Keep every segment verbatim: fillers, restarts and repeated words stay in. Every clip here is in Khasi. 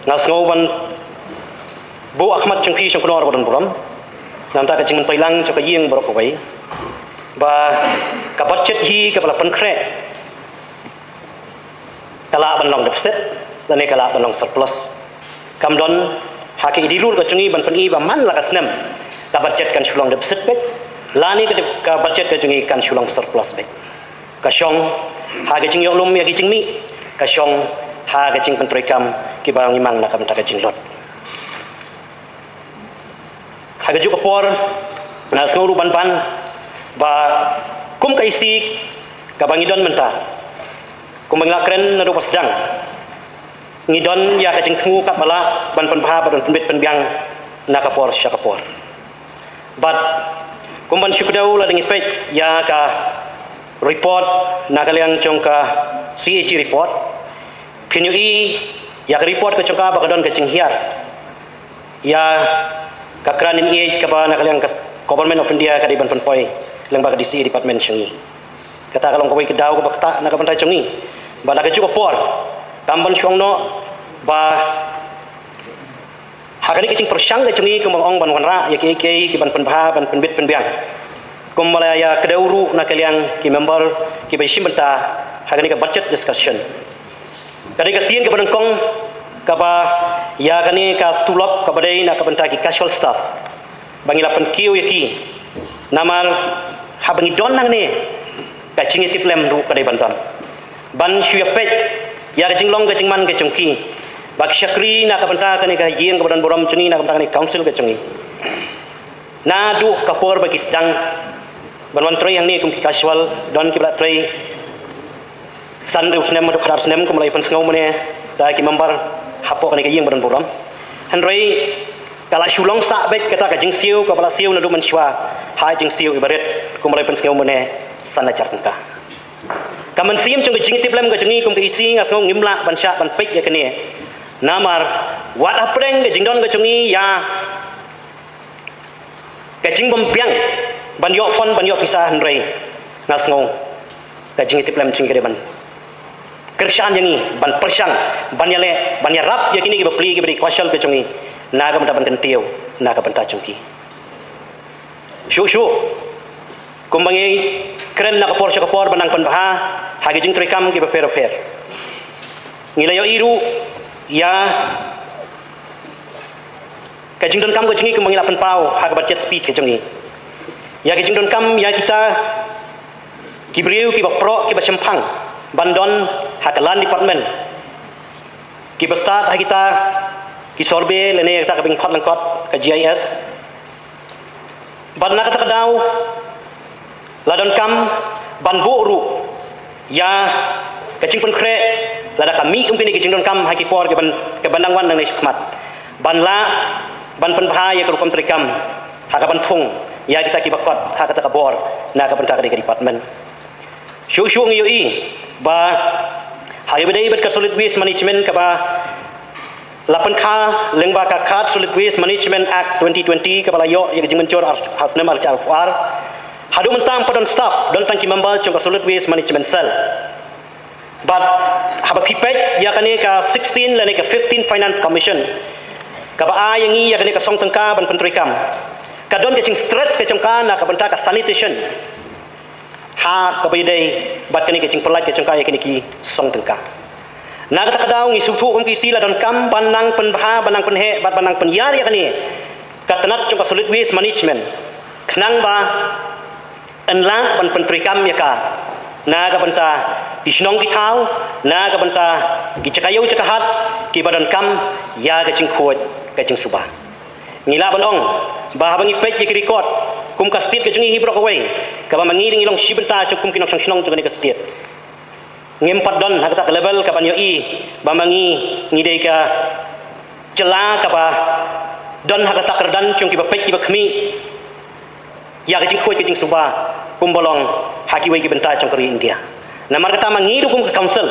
Nga sngew ban buh ha khmat jong phi shong kynor ba don burom, namar ka jingmyntoi lang jong ka ïing baroh kawei, ba ka budget hi kaba la pynkhreh ka lah ban long deficit lane ka lah ban long surplus. Kam don ha ka idea ruh ka jong ngi ban pyni ba man la ka snem ka budget kan shu long deficit beit, lane ka, ka budget ka jong ngi kan shu long surplus beit. Ka shong ha ka jingïoh lum ïa ki jingmih, ka shong ha ka jingpyntreikam kiba ngi mang na ka bynta ka jinglut. Ha kajuh ka por, nga sngew ruh ban ban ba kum ka E C kaba ngi don mynta, kumba ngi la kren naduh ba sdang, ngi don ïa ka jingthmu katba lah ban pynbha bad ban pynbit pynbiang na ka por sha ka por. Bad kumban shu kdew lada ngi peit ïa ka report na ka liang jong ka C A G report, phin ïohi ïa ka report ka jong ka ba ka don ka jinghiar ïa ka kren ïa kaba na ka liang ka Government of India ka dei ban pynpoi lyngba ka D C A department sha ngi. Kata ka long kawei ka daw kaba ktah na ka bynta jong ngi. Bad ha kajuh ka por, kam ban shu ong noh ba ha kane ka jingpyrshang ka jong ngi kumba ong ban wanrah ïa kiei kiei kiban pynbha ban pynbit pynbiang, kumba la ïa kdew ruh na ka liang ki member kiba shim bynta ha kane ka budget discussion. Ka dei ka sien kaba nyngkong kaba ïa kane ka tulop kaba dei na ka bynta ki casual staff ba ngi la pynkiew ïa ki. Namar haba ngi don hangne, ka jingïatiplem ruh ka dei ban don, ban shu ïa peit ïa ka jinglong ka jingman ka jong ki, ba ki shakri na ka bynta kane ka ïing kaba don burom jong ngi, na ka bynta kane ka council ka jong ngi. Naduh ka por ba ki sdang ban wan trei hangne kum ki casual, don kiba la trei san hynriew snem haduh khatar snem, kumba la ïa pynsngew mynne da ki member hapoh kane ka ïing ba don burom. Hynrei ka la shu long sah beit kata ka jingsiew kaba la siew naduh mynshuwa ha jingsiew iba rit, kumba la ïa pynsngew mynne san hajar tyngka. Ka mynsiem jong ka jingïatiplem ka jong ngi kum ka E C, nga sngew ngim lah ban shah ban peit ïa kane. Namar wat hapdeng ka jingdon ka jong ngi ïa ka jingbymbiang ban ïoh fund, ban ïoh pisa, hynrei nga sngew ka jingïatiplem jong ngi ka dei ban kyrshan ïa ngi ban pyrshang, ban ïaleh, ban ïarap ïa kine kiba plie, kiba dei ki casual ka jong ngi, na ka bynta ban kyntiew na ka bynta jong ki. Shuh shuh, kumba ngi kren na ka por sha ka por ban nang pynbha ha ki jingtreikam kiba pher bapher, ngi la ïohi ruh ïa ka jingdonkam ka jong ngi kumba ngi la pynpaw ha ka budget speech ka jong ngi, ïa ka jingdonkam ïa kita ki briew kiba proh, kiba shemphang ban don ha ka land department, kiba stad ha kita ki survey lane ïa kita ka bynkhot lyngkhot, ka G I S. Bad na kata ka daw la donkam ban buh ruh ïa ka jingpynkhreh lada ka mih kum kine ki jingdonkam ha ki por kiban, kiban dang wan nangne shakhmat, ban lah ban pynbha ïa ka rukom treikam ha kaban thung ïa kita kiba kot ha kata ka bor na ka bynta ka dei ka department. Shuh shuh ngi ïohi ba ha kaba ïadei bad ka solid waste management kaba la pynkha lyngba ka Khad Solid Waste Management Act twenty twenty kaba la ïoh ïa ka jingmynjur ha snem ar hajar arphew ar. Haduh mynta ym pat don staff, don tang ki member jong ka Solid Waste Management Cell. Bad haba phi peit ïa kane ka sixteen lane ka fifteen Finance Commission kaba ai ïa ngi ïa kane ka song tyngka ban pyntreikam, ka don ka jingstress ka jong ka na ka bynta ka sanitation ha kaba ïadei bad kane ka jingpyllait ka jong ka ïa kine ki song tyngka. Na kata ka daw ngi sngewthuh kum ka E C la donkam ban nang pynbha, ban nang pynheh bad ban nang pynïar ïa kane ka tnat jong ka solid waste management, khnang ba yn lah ban pyntreikam ïa ka na ka bynta ki shnong ki thaw, na ka bynta ki jaka ïew jaka hat kiba donkam ïa ka jingkhuid ka jingsuba. Ngi lah ban ong ba haba ngi peit ïa ki record kum ka state ka jong ngi hi baroh kawei, kaba ma ngi dang ngi long shi bynta jong kum ki nongshong shnong jong kane ka state, ngim pat don ha kata ka level kaban ïohi ba ma ngi ngi dei ka jylla kaba don ha kata ka kyrdan jong kiba peit kiba khmih ïa ka jingkhuid ka jingsuba kumba long ha kiwei ki bynta jong ka ri India. Namar kata ma ngi ruh kum ka council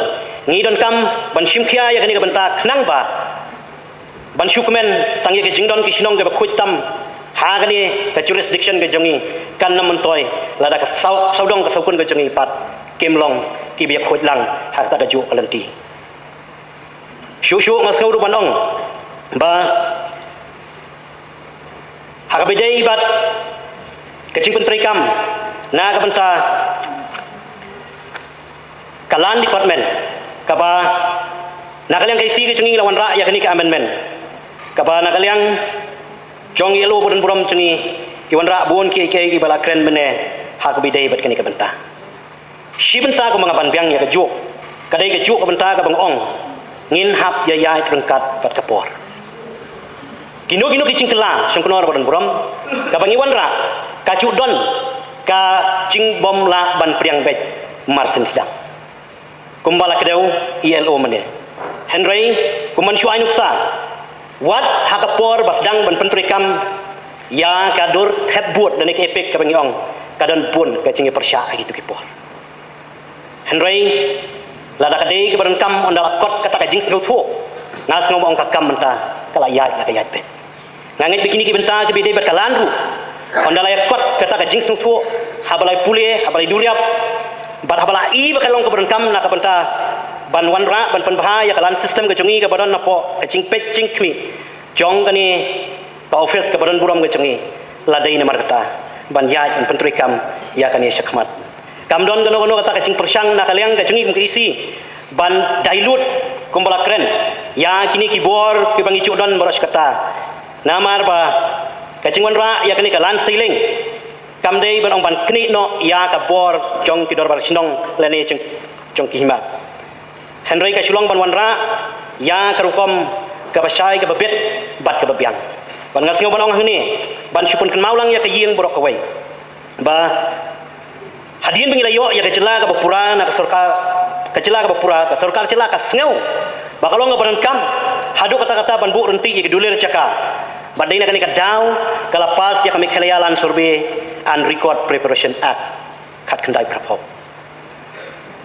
ngi donkam ban shim khia ïa kane ka bynta khnang ba ban shu kmen tang ïa ka jingdon ki shnong kiba khuid tam ha kane ka jurisdiction ka jong ngi, kan ym myntoi lada ka saw, sawdong ka sawkun ka jong ngi pat kim long kiba ïakhuid lang ha kata kajuh ka lynti. Shuh shuh nga sngew ruh ban ong ba ha kaba ïadei bad ka jingpyntreikam na ka bynta ka Land Department, kaba na ka liang ka EC ka jong ngi la wanrah ïa kane ka amendment, kaba na ka liang jong i LO ba don burom jong ngi i wanrah bun kiei kiei kiba la kren mynne ha kaba ïadei bad kane ka bynta. Shi bynta kumba nga ban biang ïa kajuh, ka dei kajuh ka bynta kaba nga ong ngin hap ïa ïaid ryngkat bad ka por. Kino kino ki jingkylla shongknor ba don burom kaba ngi wanrah, ka ju don ka jingbym lah ban pdiang beit mar syn sdang, kumba la kdew i LO mynne. Hynrei kumban shu ai nuksa, wat ha ka por ba sdang ban pyntreikam ïa ka dur thep vote lane ka EPIC kaba ngi ong, ka don bun ka jingïapyrshah ha kito ki por. Hynrei lada ka dei kaba donkam, ynda la kot kata ka jingsngewthuh, nga sngew ba ong ka kam mynta ka la ïaid, la ka ïaid beit. Nga ngeit ba kine ki bynta kiba ïadei bad ka Land ruh, ynda la ïa kot kata ka jingsngewthuh, haba la pule, haba la duriap, bad haba la i ba ka long kaba donkam na ka bynta ban wanrah, ban pynbha ïa ka Land System ka jong ngi kaba don napoh ka jingpeit jingkhmih jong kane ka office kaba don burom ka jong ngi, la dei namar kata ban ïaid ban pyntreikam ïa kane shakhmat. Kam don kano kano kata ka jingpyrshang na ka liang ka jong ngi kum ka EC ban dilute, kumba la kren, ïa kine ki bor kiba ngi ju don baroh shi katta. Namar ba ka jingwanrah ïa kane ka land ceiling kam dei ban ong ban knieh noh ïa ka bor jong ki dorbar shnong lane jong, jong ki hima. Hynrei ka shu long ban wanrah ïa ka rukom kaba shai, kaba bit bad kaba biang. Bad nga sngew ban ong hangne, ban shu pynkynmaw lang ïa ka ïing baroh kawei, ba hadien ba ngi la ïoh ïa ka jylla kaba pura na ka sorkar, ka jylla kaba pura, ka sorkar jylla ka sngew ba ka long kaba donkam haduh katta katta ban buh ryntih ïa ka dulir jaka. Bad dei na kane ka daw ka la pass ïa ka Meghalaya Land Survey and Record Preparation Act khatkhyndai phraphew,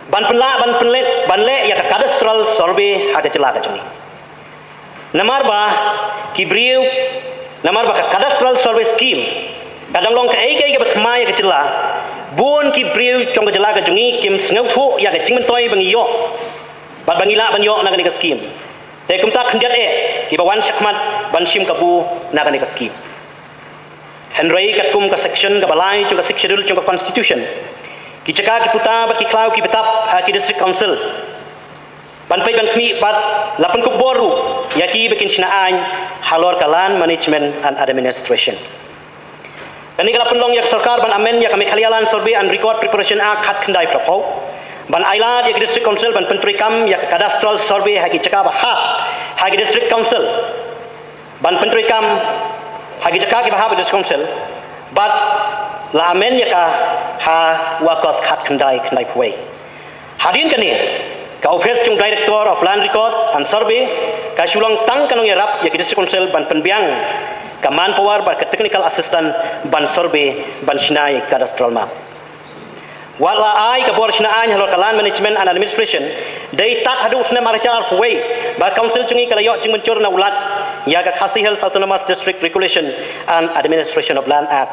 ban pynlah, ban pynleh, ban leh ïa ka cadastral survey ha ka jylla ka jong ngi. Namar ba ki briew, namar ba ka cadastral survey scheme ka dang long kaei kaei kaba thymmai ïa ka jylla, bun ki briew jong ka jylla ka jong ngi kim sngewthuh ïa ka jingmyntoi ba ngi ïoh bad ba ngi lah ban ïoh na kane ka scheme. Te kumta khyndiat eh kiba wan shakhmat ban shim kabu na kane ka scheme. Hynrei katkum ka section kaba lai jong ka Sixth Schedule jong ka Constitution, ki jaka, ki puta bad ki khlaw kiba tap ha ki District Council ban peit ban khmih bad la pynkup bor ruh ïa ki ba kin shna aiñ halor ka Land Management and Administration. Kane ka la pynlong ïa ka sorkar ban amend ïa ka Meghalaya Land Survey and Record Preparation Act khatkhyndai phraphew, ban ailad ïa ki District Council ban pyntreikam ïa ka cadastral survey ha ki jaka ba hap ha ki District Council, ban pyntreikam ha ki jaka kiba hap ha ki District Council, bad la amend ïa ka ha u August khatkhyndai khyndaiphew wei. Hadien kane, ka Office jong Director of Land Record and Survey ka shu long tang ka nongïarap ïa ki District Council ban pynbiang ka manpower bad ka technical assistant ban survey, ban shna ïa ka cadastral map. Wat la ai ka bor shna aiñ halor ka Land Management and Administration, dei tad haduh u snem ar hajar arphew wei ba ka Council jong ngi ka la ïoh jingmynjur na u Lat ïa ka Khasi Hills Autonomous District Regulation and Administration of Land Act.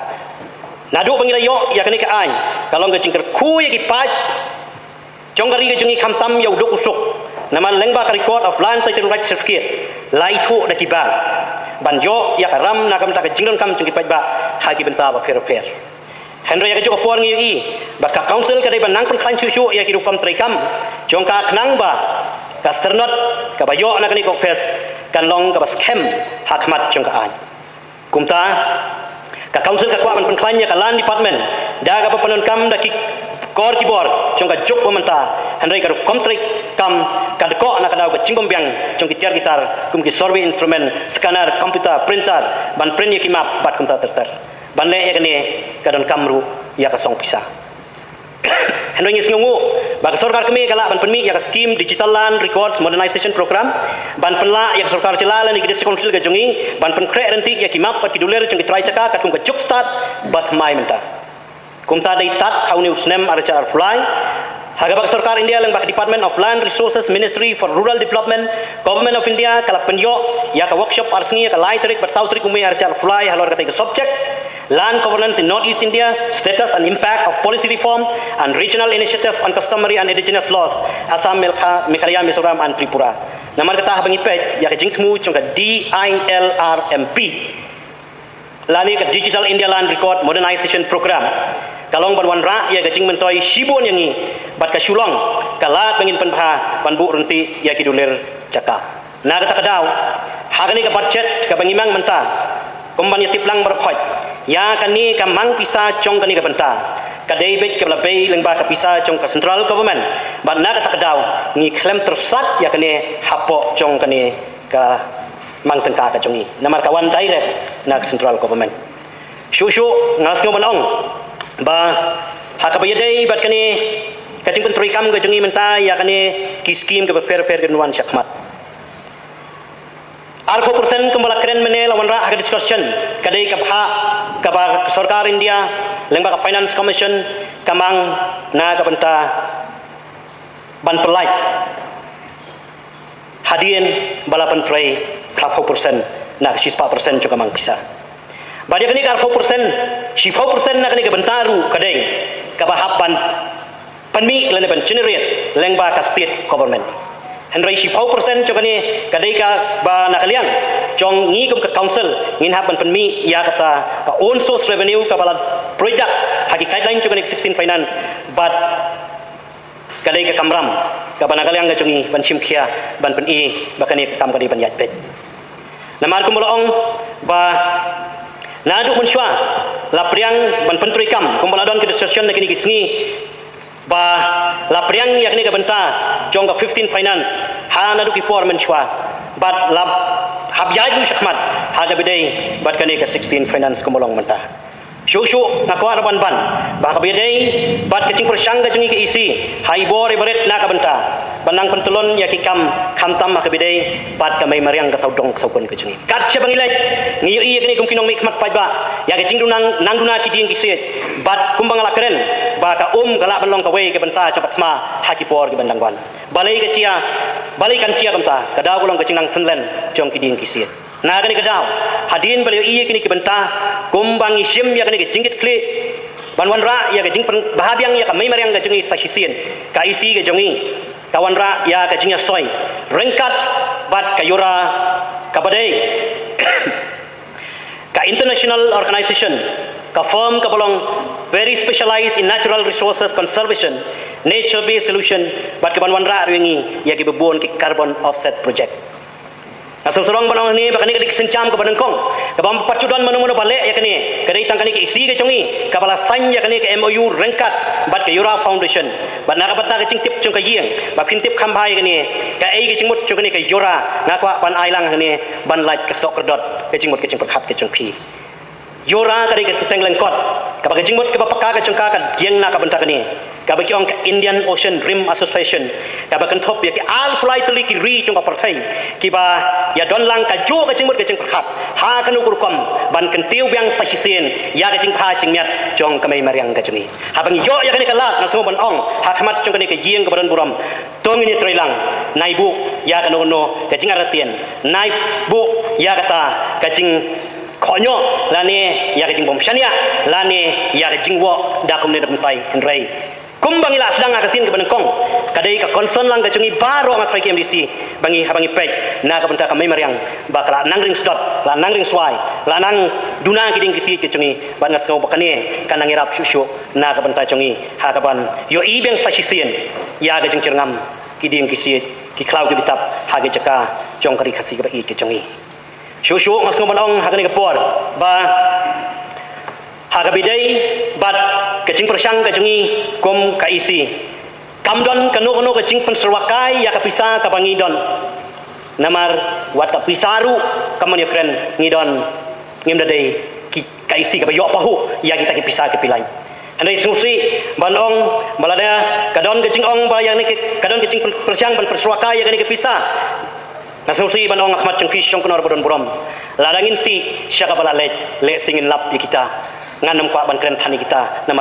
Naduh ba ngi la ïoh ïa kane ka aiñ, ka long ka jingkyrkhu ïa ki paid jong ka ri ka jong ngi, khamtam ïa u duk u suk. Namar lyngba ka Record of Land Title Right Certificate la ithuh da ki bank ban ïoh ïa ka ram na ka bynta ka jingdonkam jong ki paidbah ha ki bynta bapher bapher. Hynrei ha kajuh ka por ngi ïohi ba ka Council ka dei ban nang pynkhlaiñ shuh shuh ïa ki rukom treikam jong ka, khnang ba ka syrnod kaba ïoh na kane ka office kan long kaba skhem ha khmat jong ka aiñ. Kumta, ka Council ka kwah ban pynkhlaiñ ïa ka Land Department da kaba pyndonkam da ki kor ki bor jong ka juk ba mynta, hynrei ka rukom treikam ka dkoh na ka daw ka jingbymbiang jong ki tiar ki tar kum ki survey instrument, scanner, computer, printer, ban print ïa ki map bad kumta ter ter. Ban leh ïa kane ka donkam ruh ïa ka song pisa. Hynrei ngi sngewnguh ba ka sorkar kmie ka lah ban pynmih ïa ka skim Digital Land Records Modernization Program ban pynlah ïa ka sorkar jylla lane ki District Council ka jong ngi ban pynkhreh ryntih ïa ki map bad ki dulir jong ki trai jaka katkum ka juk stad ba thymmai mynta. Kumta dei tad ha une u snem ar hajar arphew lai ha kaba ka sorkar India lyngba ka Department of Land Resources, Ministry for Rural Development, Government of India ka la pynïoh ïa ka workshop arsngi ha ka lai tarik bad saw tarik u May ar hajar arphew lai halor katei ka subject: Land governance in North East India, status and impact of policy reform and regional initiative on customary and indigenous laws, Assam, Megha-, Meghalaya, Mizoram and Tripura. Namar kata haba ngi peit ïa ka jingthmu jong ka D I L R M P lane ka Digital India Land Record Modernization Program, ka long ban wanrah ïa ka jingmyntoi shibun ïa ngi, bad ka shu long ka lad ba ngin pynbha ban buh ryntih ïa ki dulir jaka. Na kata ka daw, ha kane ka budget kaba ngi mang mynta, kum ban ïa tip lang baroh khoit, ïa kane ka mang pisa jong kane ka bynta ka dei beit kaba la bei lyngba ka pisa jong ka central government, bad na kata ka daw ngi khlem tyrsad ïa kane hapoh jong kane ka mang tyngka ka jong ngi, namar ka wan direct na ka central government. Shuh shuh nga sngew ban ong ba ha kaba ïadei bad kane ka jingpyntreikam ka jong ngi mynta ïa kane ki skim kaba pher pher ka ban wan shakhmat, arphew percent kumba la kren mynne la wanrah ha ka discussion, ka dei ka bhah kaba ka sorkar India lyngba ka Finance Commission ka mang na ka bynta ban pyllait hadien ba la pyntrei arphew percent na ka shispah percent jong ka mang pisa. Bad ïa kane ka arphew percent, shiphew percent na kane ka bynta ruh ka dei kaba hap ban pynmih lane ban generate lyngba ka state government. Hynrei shiphew percent jong kane ka dei kaba na ka liang jong ngi kum ka council ngin hap ban pynmih ïa kata ka own source revenue kaba la project ha ki guideline jong kane ka sixteen finance, bad ka dei ka kamram kaba na ka liang ka jong ngi ban shim khia ban pyni ba kane ka kam ka dei ban ïaid beit. Namar kumba la ong ba naduh mynshuwa la pdiang ban pyntreikam, kumba la don ka discussion na kine ki sngi, ba la pdiang ïa kane ka bynta jong ka fifteen finance ha naduh ki por mynshuwa, bad la hap ïaid ruh shakhmat ha kaba ïadei bad kane ka sixteen finance kumba long mynta. Shuh shuh nga kwah ruh ban ban ba ha kaba ïadei bad ka jingpyrshang ka jong ngi ka E C ha i bor i barit na ka bynta ban nang pyntlun ïa ki kam, khamtam ha kaba ïadei bad ka mei mariang ka sawdong ka sawkun ka jong ngi. Kat shaba ngi leit, ngi ïohi ïa kane kum ki nongmihkhmat paidbah ïa ka jingduna, nang duna ki dieng ki siej, bad kumba nga la kren ba ka um ka lah ban long kawei ka bynta jong ka thma ha ki por ki ban dang wan. Balei ka jia, balei kan jia kumta? Ka daw ka long ka jingnang synlen jong ki dieng ki siej. Na kane ka daw, hadien ba la ïohi ïa kine ki bynta, kumba ngi shim ïa kane ka jingkitkhlieh ban wanrah ïa ka jingpynbha biang ïa ka mei mariang ka jong ngi sa shisien, ka E C ka jong ngi ka wanrah ïa ka jingïasoi ryngkat bad ka Yura, kaba dei ka international organization, ka firm kaba long very specialized in natural resources conservation, nature based solution, bad kaban wanrah ruh ïa ngi ïa kiba bun ki carbon offset project. Nga sngewsarong ban ong hangne ba kane ka dei ka sienjam kaba nyngkong kaba ym pat ju don mano mano ba leh ïa kane, ka dei tang kane ka E C ka jong ngi kaba la sign ïa kane ka M O U ryngkat bad ka Yura Foundation. Bad na ka bynta ka jingtip jong ka ïing, ba phin tip kham bha ïa kane, kaei ka jingmut jong kane ka Yura, nga kwah ban ai lang hangne ban lait ka sohkyrdot ka jingmut ka jingpyrkhat ka jong phi. Yura ka dei ka kyrteng lyngkot kaba ka jingmut kaba paka ka jong ka ka ïeng na ka bynta kane, kaba ki ong ka Indian Ocean Rim Association, kaba kynthup ïa ki arphew lai tylli ki ri jong ka pyrthei kiba ïadon lang kajuh ka jingmut ka jingpyrkhat ha kano ka rukom ban kyntiew biang sa shisien ïa ka jingbha jingmiat jong ka mei mariang ka jong ngi. Haba ngi ïoh ïa kane ka lad, nga sngew ban ong ha khmat jong kane ka ïing kaba don burom, to ngin ïatreilang, nai buh ïa kano kano ka jingartatien, nai buh ïa kata ka jingkhohñiuh lane ïa ka jingbymshaniah lane ïa ka jingwoh da kumne da kumtai, hynrei kumba ngi la sdang ha ka sien kaba nyngkong, ka dei ka concern lang ka jong ngi baroh nga trai ki M D C, ba ngi, haba ngi peit na ka bynta ka mei mariang ba ka la nang ring sdot, la nang ring swai, la nang duna ki dieng ki siej ka jong ngi, bad nga sngew ba kane ka nang ïarap shuh shuh na ka bynta jong ngi ha kaban ïohi biang sa shisien ïa ka jingjyrngam ki dieng ki siej, ki khlaw ki bitap ha ka jaka jong ka ri Khasi kaba ïeit ka jong ngi. Shuh shuh nga sngew ban ong ha kane ka por ba ha kaba ïadei bad ka jingpyrshang ka jong ngi kum ka E C, kam don kano kano ka jingpynsyrwa kai ïa ka pisa kaba ngi don. Namar wat ka pisa ruh, kumba ngi ïakren, ngi don, ngim da dei ki, ka E C kaba ïoh pahuh ïa kita ki pisa ki pylai. Hynrei sngewsih ban ong ba lada ka don ka jingong ba ïa kane ka, ka don ka jingpyrshang ban pynsyrwa kai ïa kane ka pisa, nga sngewsih ban ong ha khmat jong phi shong kynor ba don burom, lada ngin tih sha kaba la leit, lehse ngin lap ïa kita. Ngan ym kwah ban kren than ïa kita namar